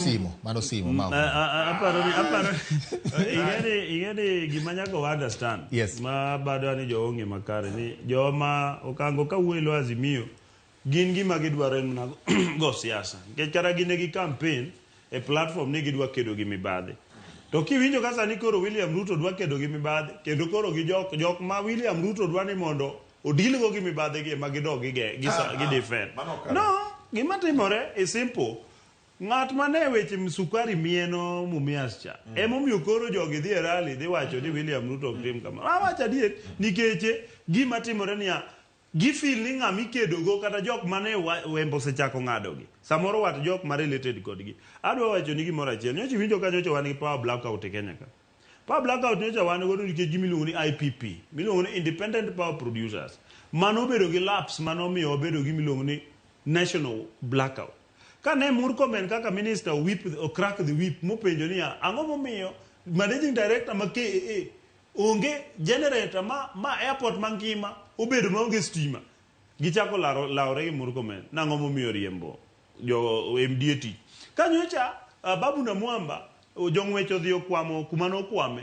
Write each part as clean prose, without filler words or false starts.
Simo, mano simo ma. Aparo ing'eni gima nyaka wa understand. Ma bado ni jo onge makare ni joma okango ka wuoyo lo Azimio gin gima gidwaro en mana go siasa. Nikech kata gin gi campaign e platform ni gidwa kedo gi mibadhi. To kiwinjo ka sani koro William Ruto dwa kedo gi mibadhi kendo koro gi jok ma William Ruto dwa ni mondo odil go gi mibadhi gi ema gidog gi defend. No, gima timore is simple. Ng'at mane weche sukari mieno Mumias cha. Emomiyo koro jogi dhi e rally dhi wacho ni William Ruto ok tim kamano. Awacho adier nikech gima timore niya gifeel ni ng'ama ikedogo kata jok mane wembe osechako ng'adogi. Samoro wat jok ma related kodgi. Adwa wacho ni gimoro achiel. Nyocha iwinjo ka nyocha wan gi power blackout e Kenya ka. Power blackout nyocha wan godo nikech gima iluongo ni IPP, miluongo ni Independent Power Producers. Mano obedo gi lapse mano omiyo wabedo gi miluongo ni national blackout. Kane Murkomen kaka minister whip, o crack the whip mopenjo niya, ang'o momiyo managing director ma KAA onge generator ma airport mangima obedo maonge stima. Gichako lawre gi Murkomen. Nang'o momiyo riembo jo MD e tich. Ka nyocha Babu Namwamba jong'wech odhi okwamo kuma nokwame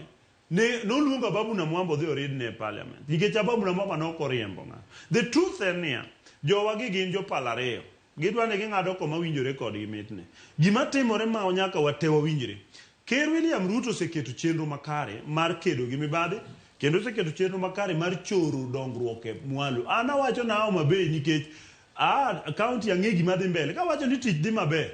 ne noluongo Babu Namwamba odhi oridne e parliament. Nikech Babu Namwamba nok oriembo ng'ato. The truth en niya, jowa gi gin jopala ariyo. Gidwa ni ging'ado koma winjore kodgi mitne. Gima timore ma nyaka wate wawinjre. Ker William Ruto oseketo chenro makare mar kedo gi mibadhi kendo oseketo chenro makare mar choro dongruok e mwalo. An awacho na Homa Bay nikech a county ang'e gima dhi mbele. Kawacho ni tich dhi maber,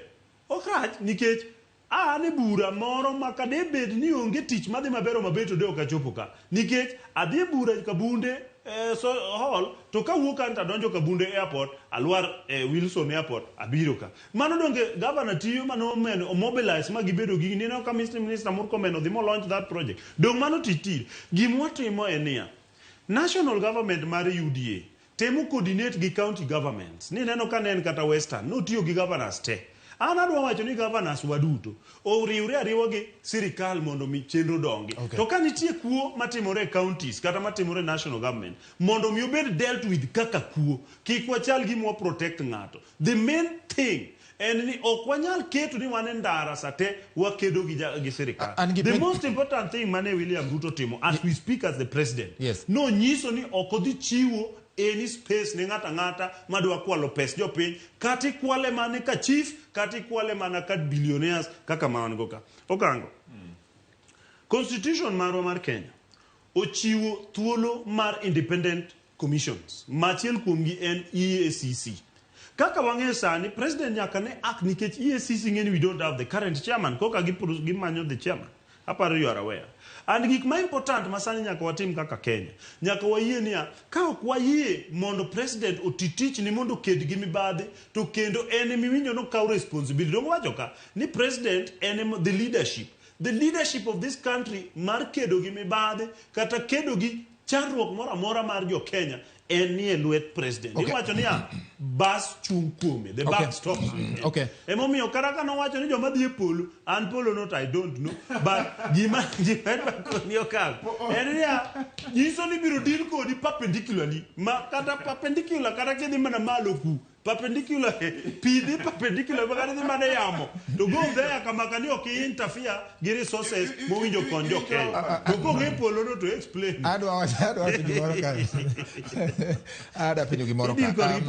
ok rach nikech an e bura moro ma kade bed ni onge tich madhi maber Homa Bay to de ok achopo ka. Nikech adhi e bura Kabunde so hall to kawuok kan to adonjo Kabunde airport alwar Wilson airport abiro ka. Mano donge governor tiyo mano men mobilize ma gibedo gi neno ka Minister Murkomen odhi mo launch that project. Dong mano tich tiyo. Gima watimo en niya, national government mar UDA temo coordinate gi county governments. Ni neno ka ne en kata Western, notiyo gi governors te. An adwa wacho ni governors waduto oriwre ariwa gi sirikal mondo mi chenro dongi. To ka nitie kuo matimore e counties kata matimore e national government, mondo mi obed dealt with kaka kuo, kik wachal gima wa protect ng'ato. The main thing en ni ok wanyal keto ni wan e ndara sate wakedo gi sirikal. The most important thing mane William Ruto timo as we speak as the president, nonyiso ni ok odhi chiwo any space ne ng'ato ang'ata madwa kwalo pes jopiny, kata ikwale mana ka chief, kata ikwale mana ka billionaires kaka ma wan go ka. Okango. Constitution marwa mar Kenya ochiwo thuolo mar independent commissions. Machiel kuomgi en EACC. Kaka wang'eyo sani, president nyaka ne act nikech EACC ng'e ni we don't have the current chairman, koka gimanyo the chairman. Aparo you are aware. And gik ma important ma sani nyaka watim kaka Kenya. Nyaka wayie niya, ka ok wayie mondo president oti tich ni mondo oked gi mibadhi, to kendo en emiwinjo nokaw responsibility. Donge wacho ka, ni president en ema, the leadership. The leadership of this country mar kedo gi mibadhi, kata kedo gi chandruok moro amora mar jo Kenya, en nie lwet president. Iwacho niya, bas chung' kuome, the buck stops with him. Emomiyo kata ka nowacho ni joma dhi e polo, an polo not I don't know, but gima idwa koni okang', en niya, nyiso ni biro deal kodi perpendicularly, ma kata perpendicular kata kidhi mana malo ku, perpendicular, pi dhi perpendicular, ma kata idhi mana e yamo, to go there kama ka ni ok interfere gi resources mowinjo kony jo Kenya. To kong'e polo no to explain. Adwa wacho gimoro ka. Adwa penjo gimoro ka. Idil kodgi.